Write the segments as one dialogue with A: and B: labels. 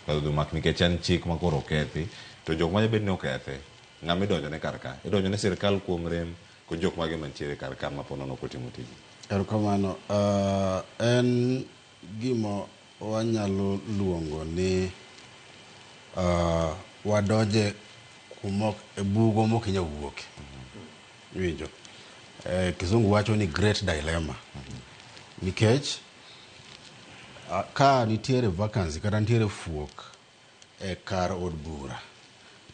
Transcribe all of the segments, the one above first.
A: Kata odhi omak nikech en chik ma koro okethi to jok ma nyabed ni okethe ng'ama idonjone kar ka idonjone sirkal kuom rem kod jok mage mantiere kar ka ma po nono ok otimo tijgi.
B: Erokamano. En gima wanyalo luongo ni wadonje kuma e bugo mok inyal wuoke. Iwinjo? Kizungu wacho ni great dilemma. Nikech ka nitiere vacancy kata nitiere fuok e kar od bura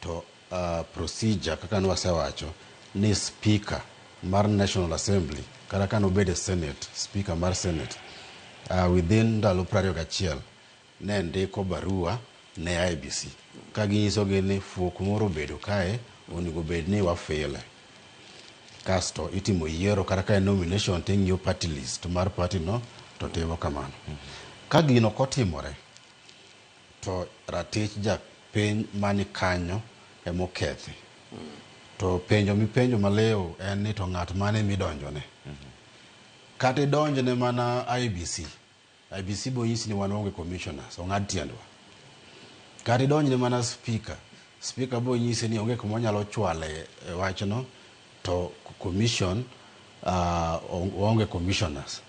B: to procedure kaka nwasewacho ni speaker mar National Assembly kata ka nobedo e Senate, speaker mar Senate within ndalo 21 ne ndiko barua ne IEBC ka ginyisogi ni fuok moro obedo kae onego bed ni wafile. Kasto itimo yiero kata ka en nomination ting'iyo party list mar party no to timo kamano. Ka gino ok otimore to ratich japiny mani kanyo emokethi. To penjo mipenjo maliw en ni to ng'at mane midonjone. Kata idonjne mana IEBC, IEBC bo nyisi ni wan waonge commissioners, ong'ad tiendwa. Kata idonjne mana speaker, speaker bo nyisi ni onge kuma onyalo chwale e wachno to commission waonge commissioners.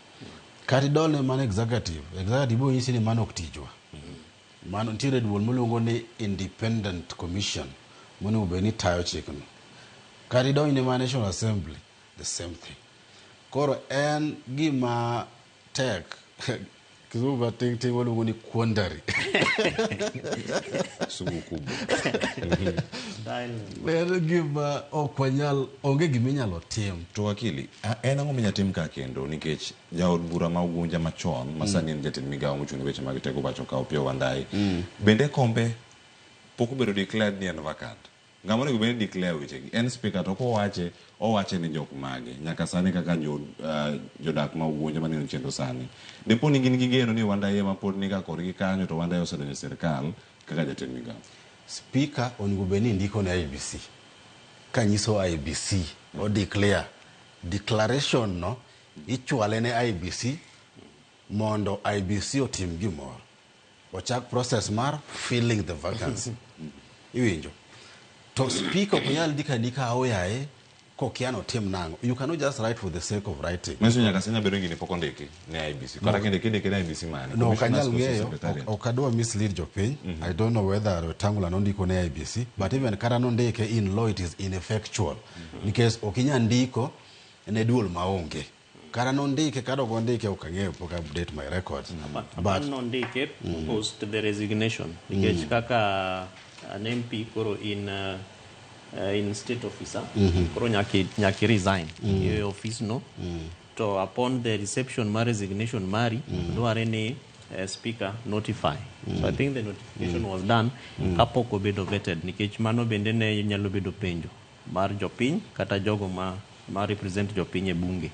B: Kata idonjne mana executive, executive bo nyisi ni mano ok tijwa. Mano nitiere duol miluongo ni independent commission monego bed ni tayo chikno. Kata idonjne mana National Assembly, the same thing. Koro en gima tek Kizungu mating' ting' waluongo ni quandary.
A: Sugu kubwa.
B: En gima ok wanyal, onge gima inyalo tim.
A: To wakili, en ang'o minya tim ka kendo nikech jaod bura ma Ugunja machon ma sani en jatend migawo mochung' ne weche mag teko pacho ka Opiyo Wandayi bende kombe pok obedo declared ni en vacant. Ng'ama onego bed ni declare wechegi en speaker to kowache owache ni jok mage nyaka sani kaka jodak ma Ugunja maneno chenro sani. Dipo ni gin gi geno ni Wandayi ema pod niga kodgi kanyo to Wandayi osedonjo e sirkal kaka jatend migawo.
B: Speaker onego bed ni ndiko ne IEBC kanyiso IEBC o declare declaration no ichwale ne IEBC mondo IEBC otim gimoro. Ochak process mar filling the vacancy. Iwinjo? To speaker ok nyal ndiko andika aoyaye kokia notim nang'o. You cannot just write for the sake of writing.
A: Manyiso nyaka sani bedo ni gini pok ondiki ne IEBC. Kata kinde kindike ne IEBC mane?
B: No, ok anyal
A: Commissioners koso
B: ng'eyo,
A: secretariat?
B: ok adwa mislead jopiny. I don't know whether Wetangula nondiko ne IEBC, but even kata nondike in law it is ineffectual. Nikech ok inyal ndiko ne duol maonge. Kata nondike kata ok ondike ok ang'eyo pok update my records. But
C: nondike post the resignation nikech kaka an MP koro in state officer koro nyaki resign e office no to upon the reception mar resignation mari dware ni speaker notify. So I think the notification was done kapok obedo vetted nikech mano bende ne nyalo bedo penjo mar jopiny kata jogo ma represent jopiny e bunge.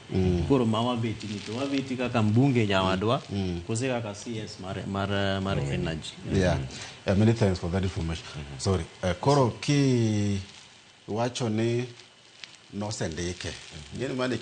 C: Koro ma wabeti ni to wabeti kaka mbunge nyawadwa kose kaka CS mar energy.
B: Yeah. Many thanks for that information. Sorry. Koro ki wacho ni nosendike. Ng'eni mane